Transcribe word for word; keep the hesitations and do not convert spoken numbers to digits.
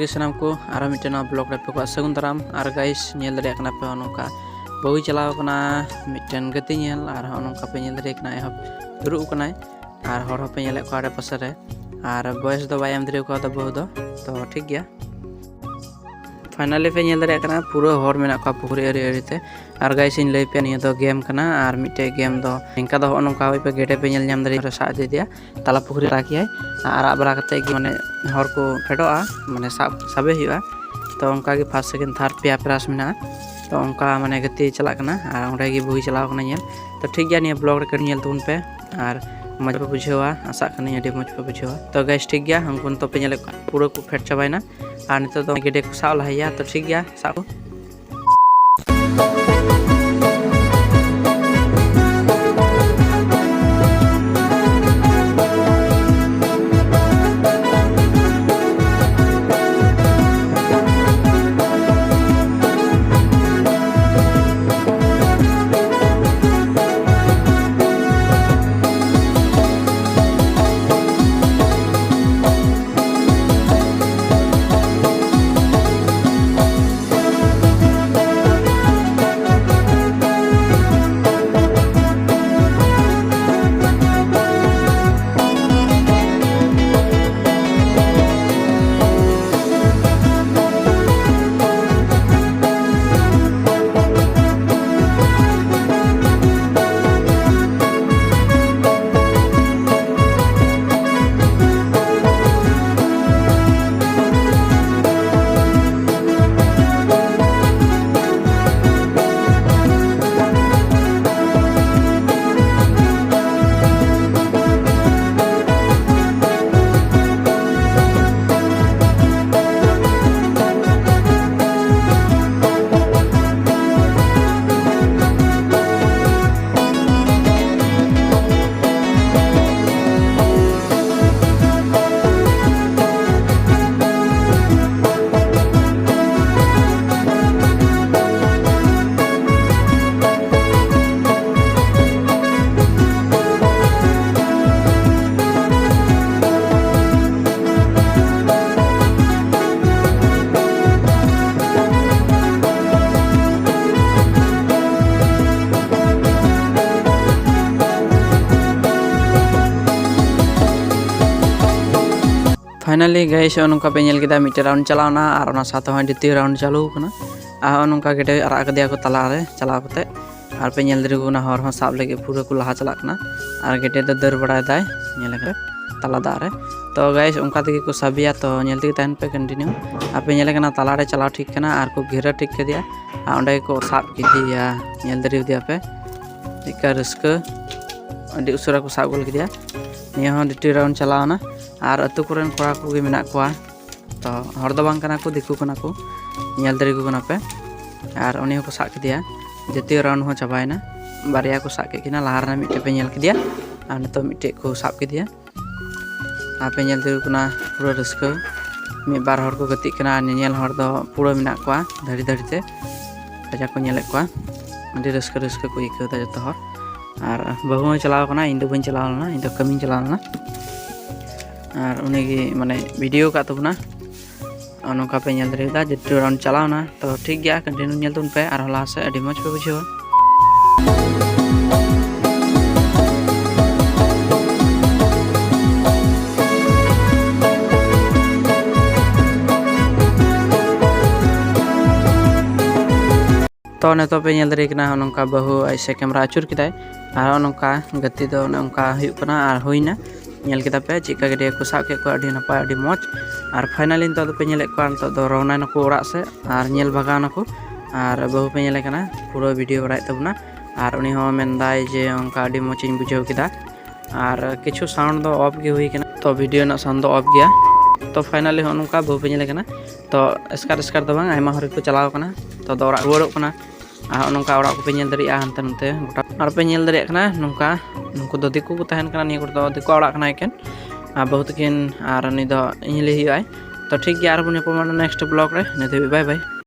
ᱥᱟᱱᱟᱢ ᱠᱚ ᱟᱨᱦᱚᱸ ᱢᱤᱫᱴᱮᱱ ᱱᱚᱣᱟ ᱵᱞᱚᱜ ᱨᱮ ᱟᱯᱮ ᱠᱚᱣᱟᱜ ᱥᱟᱹᱜᱩᱱ ᱫᱟᱨᱟᱢ᱾ ᱟᱨ ᱜᱟᱭᱤᱥ, ᱧᱮᱞ ᱫᱟᱲᱮᱭᱟᱜ ᱠᱟᱱᱟ ᱯᱮ, ᱱᱚᱜᱼᱚ ᱱᱚᱝᱠᱟ ᱵᱟᱹᱦᱩᱭ ᱪᱟᱞᱟᱣ ᱠᱟᱱᱟ ᱢᱤᱫᱴᱮᱱ ᱜᱟᱛᱮ ᱧᱮᱞ, ᱟᱨ ᱱᱚᱜᱼᱚ ᱱᱚᱝᱠᱟ ᱯᱮ ᱧᱮᱞ ᱫᱟᱲᱮᱭᱟᱜ ᱠᱟᱱᱟ ᱮᱦᱚᱵ ᱫᱩᱲᱩᱵ ᱠᱟᱱᱟᱭ᱾ ᱟᱨ ᱦᱚᱲ ᱦᱚᱸᱯᱮ ᱧᱮᱞᱮᱫ ᱠᱚᱣᱟ ᱟᱲᱮ ᱯᱟᱥᱮ ᱨᱮ᱾ ᱟᱨ ᱵᱚᱭᱮᱥ ᱫᱚ ᱵᱟᱭ ᱮᱢ ᱫᱟᱲᱮ ᱠᱟᱣᱫᱟ ᱵᱟᱹᱦᱩ ᱫᱚ, ᱛᱚ ᱴᱷᱤᱠ ᱜᱮᱭᱟ᱾ ᱯᱷᱟᱭᱱᱟᱞᱤ ᱯᱮ ᱧᱮᱞ ᱫᱟᱲᱮᱭᱟᱜ ᱠᱟᱱᱟ ᱯᱩᱨᱟᱹ ᱦᱚᱲ ᱢᱮᱱᱟᱜ ᱠᱚᱣᱟ ᱯᱩᱠᱷᱨᱤ ᱟᱲᱮ ᱟᱲᱮ ᱛᱮ᱾ ᱟᱨ ᱜᱟᱭᱤᱥ, ᱤᱧ ᱞᱟᱹᱭ ᱯᱮᱭᱟ, ᱱᱤᱭᱟᱹ ᱫᱚ ᱜᱮᱢ ᱠᱟᱱᱟ᱾ ᱟᱨ ᱢᱤᱫᱴᱮᱡ ᱜᱮᱢ ᱫᱚ ᱱᱤᱝᱠᱟ ᱫᱚ ᱦᱚᱸᱜᱼᱚ ᱱᱚᱝᱠᱟ ᱦᱩᱭ ᱯᱮ ᱜᱮᱰᱮ ᱯᱮ ᱧᱮᱞ ᱧᱟᱢ ᱫᱟᱲᱮᱭᱟᱜᱼᱟ, ᱥᱟᱵ ᱤᱫᱤᱭᱮᱫᱮᱭᱟ, ᱛᱟᱞᱟ ᱯᱩᱠᱷᱨᱤ ᱨᱮ ᱟᱲᱟᱜ ᱠᱮᱭᱟᱭ᱾ ᱟᱨ ᱟᱲᱟᱜ ᱵᱟᱲᱟ ᱠᱟᱛᱮ ᱜᱮ ᱢᱟᱱᱮ ᱦᱚᱲ ᱠᱚ ᱯᱷᱮᱰᱚᱜᱼᱟ, ᱢᱟᱱᱮ ᱥᱟᱵ ᱥᱟᱵᱮ ᱦᱩᱭᱩᱜᱼᱟ᱾ ᱛᱚ ᱚᱱᱠᱟ ᱜᱮ ᱯᱷᱟᱥᱴ, ᱥᱮᱠᱮᱱᱰ, ᱛᱷᱟᱨᱰ ᱯᱮᱭᱟ ᱯᱨᱟᱭᱤᱡᱽ ᱢᱮᱱᱟᱜᱼᱟ᱾ ᱛᱚ ᱚᱱᱠᱟ ᱢᱟᱱᱮ ᱜᱟᱛᱮ ᱪᱟᱞᱟᱜ ᱠᱟᱱᱟ ᱟᱨ ᱚᱸᱰᱮ ᱜᱮ ᱵᱟᱹᱦᱩᱭ ᱪᱟᱞᱟᱣ ᱠᱟᱱᱟ ᱧᱮᱞ᱾ ᱛᱚ ᱴᱷᱤᱠ ᱜᱮᱭᱟ, ᱱᱤᱭᱟᱹ ᱵᱞᱚᱜ ᱨᱮ ᱠᱟᱹᱴᱤᱡ ᱧᱮᱞ ᱛᱟᱵᱚᱱ ᱯᱮ᱾ ᱟᱨ ᱢᱚᱡᱽ ᱯᱮ ᱵᱩᱡᱷᱟᱹᱣᱟ, ᱟᱥᱟᱜ ᱠᱟᱹᱱᱟᱹᱧ ᱟᱹᱰᱤ ᱢᱚᱡᱽ ᱯᱮ ᱵᱩᱡᱷᱟᱹᱣᱟ᱾ ᱛᱚ ᱜᱟᱭᱤᱥ, ᱴᱷᱤᱠ ᱜᱮᱭᱟ, ᱩᱱᱠᱩ ᱱᱤᱛᱚᱜ ᱯᱮ ᱧᱮᱞᱮᱫ ᱠᱚᱣᱟ ᱯᱩᱨᱟᱹ ᱠᱚ ᱯᱷᱮᱰ ᱪᱟᱵᱟᱭᱮᱱᱟ᱾ ᱟᱨ ᱱᱤᱛᱚᱜ ᱫᱚ ᱜᱮᱰᱮ ᱠᱚ ᱥᱟᱵ ᱞᱟᱦᱟᱭᱟ᱾ ᱛᱚ ᱴᱷᱤᱠ ᱜᱮᱭᱟ, ᱥᱟᱵ ᱠᱚ᱾ Finally guys, ᱱᱚᱜᱼᱚ ᱱᱚᱝᱠᱟ ᱯᱮ ᱧᱮᱞ ᱠᱮᱫᱟ, ᱢᱤᱫᱴᱮᱱ round ᱪᱟᱞᱟᱣ ᱮᱱᱟ ᱟᱨ ᱚᱱᱟ ᱥᱟᱶᱛᱮ ᱦᱚᱸ ᱫᱤᱛᱤᱭᱚ round ᱪᱟᱹᱞᱩ ᱟᱠᱟᱱᱟ᱾ ᱟᱨ ᱱᱚᱜᱼᱚ ᱱᱚᱝᱠᱟ ᱜᱮᱰᱮ ᱟᱨᱟᱜ ᱠᱮᱫᱮᱭᱟ ᱠᱚ ᱛᱟᱞᱟ ᱨᱮ ᱪᱟᱞᱟᱣ ᱠᱟᱛᱮ᱾ ᱟᱨ ᱯᱮ ᱧᱮᱞ ᱫᱟᱲᱮᱭᱟᱠᱚ ᱠᱟᱱᱟ, ᱦᱚᱲ ᱦᱚᱸ ᱥᱟᱵ ᱞᱟᱹᱜᱤᱫ ᱯᱩᱨᱟᱹ ᱠᱚ ᱞᱟᱦᱟ ᱪᱟᱞᱟᱜ ᱠᱟᱱᱟ᱾ ᱟᱨ ᱜᱮᱰᱮ ᱫᱚ ᱫᱟᱹᱲ ᱵᱟᱲᱟᱭᱮᱫᱟᱭ, ᱧᱮᱞ ᱠᱟᱱᱟ ᱛᱟᱞᱟ ᱫᱟᱜ ᱨᱮ᱾ ᱛᱚ guys, ᱚᱱᱠᱟ ᱛᱮᱜᱮ ᱠᱚ ᱥᱟᱵᱮᱭᱟ, ᱛᱚ ᱧᱮᱞ ᱛᱮᱜᱮ ᱛᱟᱦᱮᱱ ᱯᱮ continue᱾ ᱟᱨ ᱯᱮ ᱧᱮᱞᱮ ᱠᱟᱱᱟ ᱛᱟᱞᱟ ᱨᱮ ᱪᱟᱞᱟᱣ ᱴᱷᱤᱠ ᱠᱟᱱᱟ ᱟᱨ ᱠᱚ ᱜᱷᱮᱨᱟ ᱴᱷᱤᱠ ᱠᱮᱫᱮᱭᱟ᱾ ᱟᱨ ᱚᱸᱰᱮ ᱜᱮᱠᱚ ᱥᱟᱵ ᱠᱮᱫᱮᱭᱟ, ᱧᱮᱞ ᱫᱟᱲᱮᱭᱟᱫᱮᱭᱟ ᱯᱮ᱾ ᱪᱮᱫᱠᱟ ᱨᱟᱹᱥᱠᱟᱹ, ᱟᱹᱰᱤ ᱩᱥᱟᱹᱨᱟ ᱠᱚ ᱥᱟᱵ ᱜᱚᱫ ᱠᱮᱫᱮᱭᱟ᱾ ᱱᱤᱭᱟᱹ ᱦᱚᱸ ᱫᱤᱛᱤᱭᱚ round ᱪᱟᱞᱟᱣ ᱮᱱᱟ᱾ ᱟᱨ ᱟᱹᱛᱩ ᱠᱚᱨᱮᱱ ᱠᱚᱲᱟ ᱠᱚᱜᱮ ᱢᱮᱱᱟᱜ ᱠᱚᱣᱟ, ᱛᱚ ᱦᱚᱲ ᱫᱚ ᱵᱟᱝ ᱠᱟᱱᱟ ᱠᱚ, ᱫᱤᱠᱩ ᱠᱟᱱᱟ ᱠᱚ, ᱧᱮᱞ ᱫᱟᱲᱮ ᱠᱚ ᱠᱟᱱᱟ ᱯᱮ᱾ ᱟᱨ ᱩᱱᱤ ᱦᱚᱸᱠᱚ ᱥᱟᱵ ᱠᱮᱫᱮᱭᱟ᱾ ᱫᱤᱛᱤᱭᱚ round ᱦᱚᱸ ᱪᱟᱵᱟᱭᱮᱱᱟ, ᱵᱟᱨᱭᱟ ᱠᱚ ᱥᱟᱵ ᱠᱮᱫ ᱠᱤᱱᱟ, ᱞᱟᱦᱟ ᱨᱮᱱᱟᱜ ᱢᱤᱫᱴᱮᱡ ᱯᱮ ᱧᱮᱞ ᱠᱮᱫᱮᱭᱟ ᱟᱨ ᱱᱤᱛᱚᱜ ᱢᱤᱫᱴᱮᱡ ᱠᱚ ᱥᱟᱵ ᱠᱮᱫᱮᱭᱟ᱾ ᱟᱨ ᱯᱮ ᱧᱮᱞ ᱫᱟᱲᱮ ᱠᱟᱱᱟ ᱯᱩᱨᱟᱹ ᱨᱟᱹᱥᱠᱟᱹ, ᱢᱤᱫ ᱵᱟᱨ ᱦᱚᱲ ᱠᱚ ᱜᱟᱛᱮᱜ ᱠᱟᱱᱟ ᱟᱨ ᱧᱮᱧᱮᱞ ᱦᱚᱲ ᱫᱚ ᱯᱩᱨᱟᱹ ᱢᱮᱱᱟᱜ ᱠᱚᱣᱟ ᱫᱷᱟᱹᱨᱤ ᱫᱷᱟᱹᱨᱤ ᱛᱮ᱾ ᱠᱟᱡᱟᱠ ᱠᱚ ᱧᱮᱞᱮᱫ ᱠᱚᱣᱟ, ᱟᱹᱰᱤ ᱨᱟᱹᱥᱠᱟᱹ ᱨᱟᱹᱥᱠᱟᱹ ᱠᱚ ᱟᱹᱭᱠᱟᱹᱣ ᱮᱫᱟ ᱡᱚᱛᱚ ᱦᱚᱲ᱾ ᱟᱨ ᱵᱟᱹᱦᱩ ᱦᱚᱸᱭ ᱪᱟᱞᱟᱣ ᱠᱟᱱᱟ, ᱤᱧ ᱫᱚ ᱵᱟᱹᱧ ᱪᱟᱞᱟᱣ ᱞᱮᱱᱟ, ᱤᱧ ᱫᱚ ᱠᱟᱹᱢᱤᱧ ᱪᱟᱞᱟᱣ ᱞᱮᱱᱟ᱾ ᱟᱨ ᱩᱱᱤᱜᱮ ᱢᱟᱱᱮ video ᱠᱟᱜ ᱛᱟᱵᱚᱱᱟ᱾ ᱟᱨ ᱱᱚᱝᱠᱟ ᱯᱮ ᱧᱮᱞ ᱫᱟᱲᱮᱭᱟᱫᱟ ᱡᱮ round ᱪᱟᱞᱟᱣ ᱮᱱᱟ᱾ ᱛᱚ ᱴᱷᱤᱠ ᱜᱮᱭᱟ, continue ᱧᱮᱞ ᱛᱟᱵᱚᱱ ᱯᱮ, ᱟᱨᱦᱚᱸ ᱞᱟᱦᱟ ᱥᱮᱫ ᱟᱹᱰᱤ ᱢᱚᱡᱽ ᱯᱮ ᱵᱩᱡᱷᱟᱹᱣᱟ᱾ ᱛᱚ ᱱᱤᱛᱚᱜ ᱯᱮ ᱧᱮᱞ ᱫᱟᱲᱮᱭᱟᱜ ᱠᱟᱱᱟ, ᱱᱚᱜᱼᱚ ᱱᱚᱝᱠᱟ ᱵᱟᱹᱦᱩ ᱟᱡ ᱥᱮᱫ camera ᱟᱹᱪᱩᱨ ᱠᱮᱫᱟᱭ᱾ ᱟᱨ ᱱᱚᱜᱼᱚ ᱱᱚᱝᱠᱟ ᱜᱟᱛᱮ ᱫᱚ ᱚᱱᱮ ᱚᱱᱠᱟ ᱦᱩᱭᱩᱜ ᱠᱟᱱᱟ ᱟᱨ ᱦᱩᱭᱱᱟ᱾ ᱧᱮᱞ ᱠᱮᱫᱟ ᱯᱮ ᱪᱮᱫᱠᱟ ᱜᱮᱰᱮ ᱠᱚ ᱥᱟᱵ ᱠᱮᱫ ᱠᱚᱣᱟ, ᱟᱹᱰᱤ ᱱᱟᱯᱟᱭ, ᱟᱹᱰᱤ ᱢᱚᱡᱽ᱾ ᱟᱨ finally ᱱᱤᱛᱚᱜ ᱫᱚᱯᱮ ᱧᱮᱞᱮᱫ ᱠᱚᱣᱟ, ᱱᱤᱛᱚᱜ ᱫᱚ ᱨᱚᱣᱱᱟ ᱱᱟᱠᱚ ᱚᱲᱟᱜ ᱥᱮᱫ ᱟᱨ ᱧᱮᱞ ᱵᱷᱟᱜᱟᱣ ᱱᱟᱠᱚ᱾ ᱟᱨ ᱵᱟᱹᱦᱩ ᱯᱮ ᱧᱮᱞᱮ ᱠᱟᱱᱟ, ᱯᱩᱨᱟᱹ video ᱵᱟᱲᱟᱭᱮᱫ ᱛᱟᱵᱚᱱᱟ᱾ ᱟᱨ ᱩᱱᱤ ᱦᱚᱸ ᱢᱮᱱᱫᱟᱭ ᱡᱮ ᱚᱱᱠᱟ ᱟᱹᱰᱤ ᱢᱚᱡᱽ ᱤᱧ ᱵᱩᱡᱷᱟᱹᱣ ᱠᱮᱫᱟ᱾ ᱟᱨ ᱠᱤᱪᱷᱩ sound ᱫᱚ off ᱜᱮ ᱦᱩᱭ ᱠᱟᱱᱟ, ᱛᱚ video ᱨᱮᱱᱟᱜ sound ᱫᱚ off ᱜᱮᱭᱟ᱾ ᱛᱚ finally ᱦᱚᱸᱜᱼᱚ ᱱᱚᱝᱠᱟ ᱵᱟᱹᱦᱩ ᱯᱮ ᱧᱮᱞᱮ ᱠᱟᱱᱟ᱾ ᱛᱚ ᱮᱥᱠᱟᱨ ᱮᱥᱠᱟᱨ ᱫᱚ ᱵᱟᱝ, ᱟᱭᱢᱟ ᱦᱚᱲ ᱜᱮᱠᱚ ᱪᱟᱞᱟᱣ ᱠᱟᱱᱟ᱾ ᱛᱚ ᱫᱚ ᱚᱲᱟᱜ ᱨᱩᱣᱟᱹᱲᱚᱜ ᱠᱟᱱᱟ᱾ ᱟᱨ ᱦᱚᱸᱜᱼᱚ ᱱᱚᱝᱠᱟ ᱚᱲᱟᱜ ᱠᱚᱯᱮ ᱧᱮᱞ ᱫᱟᱲᱮᱭᱟᱜᱼᱟ ᱦᱟᱱᱛᱮ ᱱᱟᱛᱮ ᱜᱚᱴᱟ᱾ ᱟᱨ ᱯᱮ ᱧᱮᱞ ᱫᱟᱲᱮᱭᱟᱜ ᱠᱟᱱᱟ ᱱᱚᱝᱠᱟ, ᱱᱩᱠᱩ ᱫᱚ ᱫᱤᱠᱩ ᱠᱚ ᱛᱟᱦᱮᱱ ᱠᱟᱱᱟ, ᱱᱤᱭᱟᱹ ᱠᱚᱨᱮ ᱫᱚ ᱫᱤᱠᱩᱣᱟᱜ ᱚᱲᱟᱜ ᱠᱟᱱᱟ ᱮᱠᱮᱱ᱾ ᱟᱨ ᱵᱟᱹᱦᱩ ᱛᱟᱹᱠᱤᱱ ᱟᱨ ᱩᱱᱤ ᱫᱚ ᱤᱧ ᱞᱟᱹᱭ ᱦᱩᱭᱩᱜᱼᱟᱭ᱾ ᱛᱚ ᱴᱷᱤᱠ ᱜᱮᱭᱟ, ᱟᱨ ᱵᱚᱱ ᱧᱟᱯᱟᱢᱟ next vlog ᱨᱮ᱾ ᱱᱤᱛ ᱦᱟᱹᱵᱤᱡ bye bye᱾